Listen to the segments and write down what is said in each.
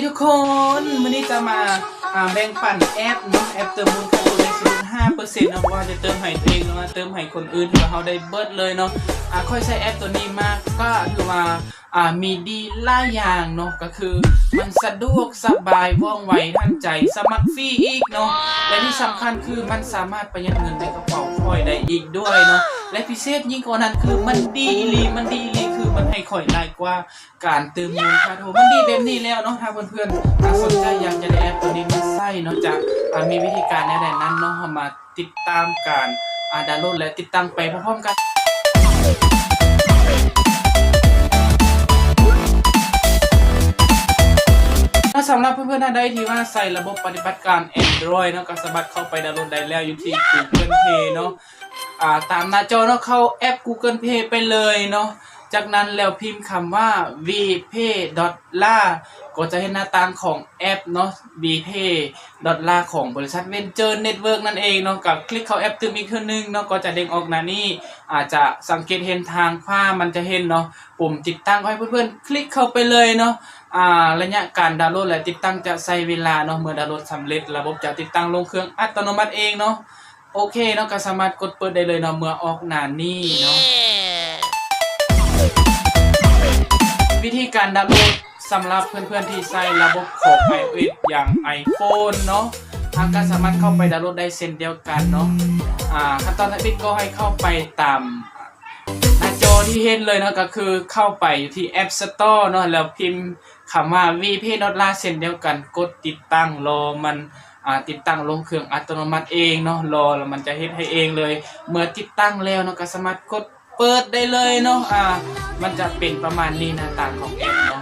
ທຸກຄົນ ມື້ນີ້ຈະມາ ອ່າ ແບ່ງປັນແອັບເນາະ ແອັບເຕີມມູນຄ່າໂທໄດ້ສູງສຸດຫ້າເປີເຊັນເນາະ ບໍ່ວ່າຈະເຕີມໃຫ້ຕົວເອງ ຫຼືວ່າເຕີມໃຫ້ຄົນອື່ນ ຖືວ່າເຮົາໄດ້ເບິດເລີຍເນາະ. ອ່າ ຂ້ອຍໃຊ້ແອັບຕົວນີ້ມາ ກໍຖືວ່າ ອ່າ ມີດີຫຼາຍຢ່າງເນາະ ກໍຄືມັນສະດວກສະບາຍ ວ່ອງໄວທັນໃຈ ສະໝັກຟຣີອີກເນາະ ແລະທີ່ສຳຄັນຄືມັນສາມາດປະຢັດເງິນໃນກະເປົາຂ້ອຍໄດ້ອີກດ້ວຍເນາະ ແລະພິເສດຍິ່ງກວ່ານັ້ນຄືມັນດີອີ່ຫຼີ ມັນດີອີ່ຫຼີ ຄືມັນໃຫ້ຂ້ອຍຫຼາຍກວ່າ ການຕື່ມມູນຄ່າໂທ ມັນດີແບບນີ້ແລ້ວເນາະ. ຖ້າເພື່ອນໆ ອ່າ ສົນໃຈຢາກຈະໄດ້ແອັບໂຕນີ້ມາໃຊ້ເນາະ ຈະ ອ່າ ມີວິທີການແນວໃດນັ້ນເນາະ ເຮົາມາຕິດຕາມການ ອ່າ ດາວໂຫຼດ ແລະ ຕິດຕັ້ງໄປພ້ອມໆກັນ. ສຳລັບເພື່ອນໆ ທ່ານໃດທີ່ວ່າໃຊ້ລະບົບປະຕິບັດການ Android ເນາະ ກໍສາມາດເຂົ້າໄປດາວໂຫຼດໄດ້ແລ້ວ ຢູ່ທີ່ Google Play ເນາະ. ອ່າ ຕາມໜ້າຈໍເນາະ ເຂົ້າແອັບ Google Play ໄປເລີຍເນາະ. ຈາກນັ້ນແລ້ວພິມຄຳວ່າ VPay Dollar ກໍຈະເຫັນໜ້າຕ່າງຂອງແອັບເນາະ VPay Dollar ຂອງບໍລິສັດ Venture Network ນັ້ນເອງເນາະ. ກໍຄລິກເຂົ້າແອັບຕື່ມອີກເທື່ອໜຶ່ງເນາະ ກໍຈະເດ້ງອອກໜ້ານີ້. ອາດຈະສັງເກດເຫັນທາງຂວາ ມັນຈະເຫັນເນາະ ປຸ່ມຕິດຕັ້ງ ໃຫ້ເພື່ອນໆ ຄລິກເຂົ້າໄປເລີຍເນາະ. ອ່າ ໄລຍະການດາວໂຫຼດ ແລະ ຕິດຕັ້ງຈະໃຊ້ເວລາເນາະ. ເມື່ອດາວໂຫຼດສຳເລັດ ລະບົບຈະຕິດຕັ້ງລົງເຄື່ອງອັດຕະໂນມັດເອງເນາະ. ໂອເຄເນາະ ກໍສາມາດກົດເປີດໄດ້ເລີຍເນາະ ເມື່ອອອກໜ້ານີ້ເນາະ. ວິທີການດາວໂຫຼດ ສຳລັບເພື່ອນໆທີ່ໃຊ້ລະບົບຂອງ iOS ຢ່າງ iPhone ເນາະ ເຮົາກໍສາມາດເຂົ້າໄປດາວໂຫຼດໄດ້ເຊັ່ນດຽວກັນເນາະ. ອ່າ ຂັ້ນຕອນທຳອິດກໍໃຫ້ເຂົ້າໄປຕາມໜ້າຈໍທີ່ເຫັນເລີຍເນາະ ກໍຄືເຂົ້າໄປຢູ່ທີ່ App Store ເນາະ ແລ້ວພິມ ຄຳວ່າ VPay Dollar ເຊັ່ນດຽວກັນ ກົດຕິດຕັ້ງ ລໍມັນ ອ່າ ຕິດຕັ້ງລົງເຄື່ອງອັດຕະໂນມັດເອງເນາະ ລໍແລ້ວມັນຈະເຮັດໃຫ້ເອງເລີຍ. ເມື່ອຕິດຕັ້ງແລ້ວເນາະ ກໍສາມາດກົດເປີດໄດ້ເລີຍເນາະ. ອ່າ ມັນຈະເປັນປະມານນີ້ ໜ້າຕາຂອງແອັບເນາະ.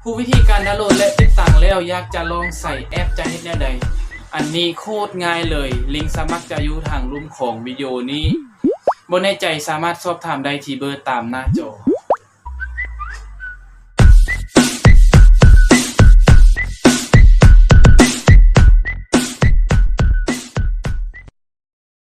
ຮູ້ວິທີການດາວໂຫຼດ ແລະ ຕິດຕັ້ງແລ້ວ ຢາກຈະລອງໃຊ້ແອັບ ຈະເຮັດແນວໃດ? ອັນນີ້ໂຄດງ່າຍເລີຍ ລິງສະໝັກຈະຢູ່ທາງລຸ່ມຂອງວິດີໂອນີ້. ບໍ່ແນ່ໃຈສາມາດສອບຖາມໄດ້ທີ່ເບີຕາມໜ້າຈໍ.